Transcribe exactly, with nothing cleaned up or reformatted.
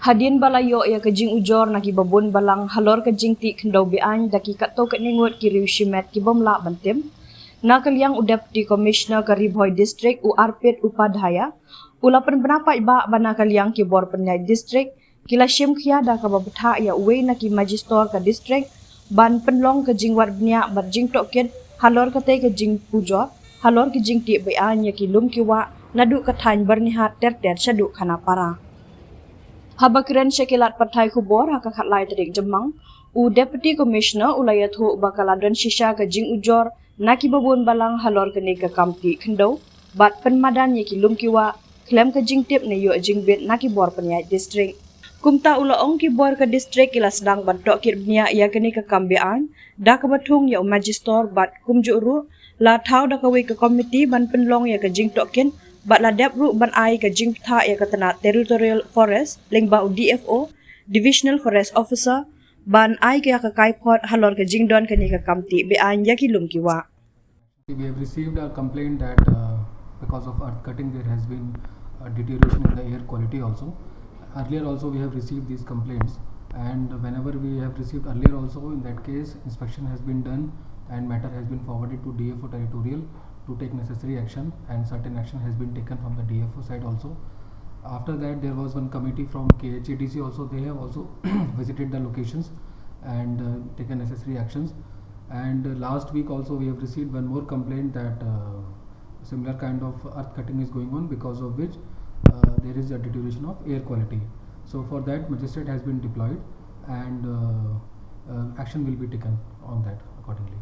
Hadien ba la ïoh ïa ka jingujor na ki babun balang halor ka jingtih khyndew be-aiñ da ki katto katne ngut ki riew shimet ki bym lah ban tim, na ka liang u Deputy Commissioner ka Ri Bhoi District u Arpit Upadhyaya u la pynbna paidbah ba na ka liang ki bor pynïaid district ki la shim khia da kaba bthah ïa uwei na ki Magistrate ka district ban pynlong ka jingwad bniah bad jingtohkit halor katei ka jingpujor halor ki jingtih be-aiñ ïa ki lum ki wah naduh ka thaiñ Byrnihat ter ter shaduh Khanapara. Haba kren sha ki lad pathai khubor ha ka khatlai tarik Jymmang, u Deputy Commissioner u la ïathuh ba ka la don shisha ka jingujor na ki babun balang halor kane ka kam tih khyndew bad pynmadan ïa ki lum ki wah khlem ka jingtip ne ïoh jingbit na ki bor pynïaid district. Kumta u la ong ki bor ka district ki la sdang ban tohkit bniah ïa kane ka kam be-aiñ da kaba thung ïa u Magistrate bad kumjuh ruh la thaw da kawei ka komiti ban pynlong ïa ka jingtohkit bad la dep ruh ban ai ka jingbthah ïa ka tnat Territorial Forest lyngba u D F O, Divisional Forest Officer, ban ai ïa ka kaiphod halor ka jingdon kane ka kam tih be-aiñ ïa ki lum ki wah. We have received a complaint that uh, because of earth cutting, there has been a deterioration in the air quality also. Earlier also we have received these complaints, and whenever we have received earlier also, in that case inspection has been done and matter has been forwarded to D F O Territorial to take necessary action, and certain action has been taken from the D F O side also. After that, there was one committee from K H A D C also. They have also visited the locations and uh, taken necessary actions. And uh, last week also we have received one more complaint that uh, similar kind of earth cutting is going on, because of which uh, there is a deterioration of air quality. So for that, magistrate has been deployed, and uh, uh, action will be taken on that accordingly.